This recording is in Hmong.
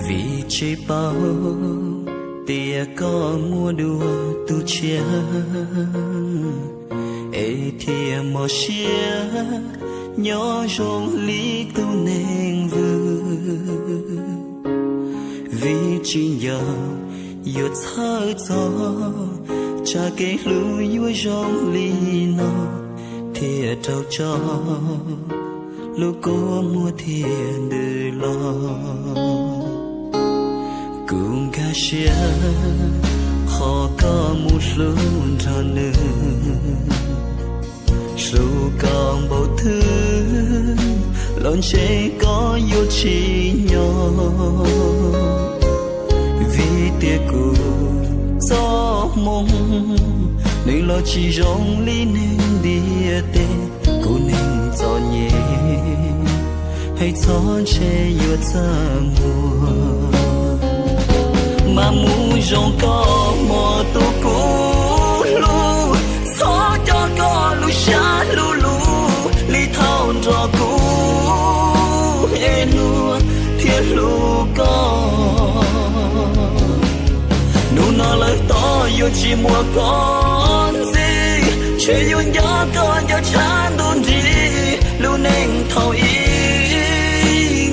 Vim tsis paub tias koj muaj dua tus tshiab, es thiaj mob siab nyob zoo li tus neeg vwm. Vim tsis nco yuav txhawj txog tsam kev hlub yuav zoo li no, thiaj raug tso lub kua muag thiaj ntws los. Kuv nkag siab qhov koj mus hlub nrog nws, hlub koj npaum twg los ntshe koj yuav tsis nyob. Vim tias kuv txoj hmoo nws los tsis zoo li neeg ntiaj teb, kuv neeg txom nyem hais txog ntshe yuav txaj muag. Mas mus zoo koj mog tus kuv hlub, txhob coj koj lub siab hlub lus li thaum nrog kuv es luag thiaj hlub koj. Hnub no lawm tod yuav tsis muaj koj ntxiv, tseem yuav nco koj nco tshaj ntuj nrig. Lub neej thaum i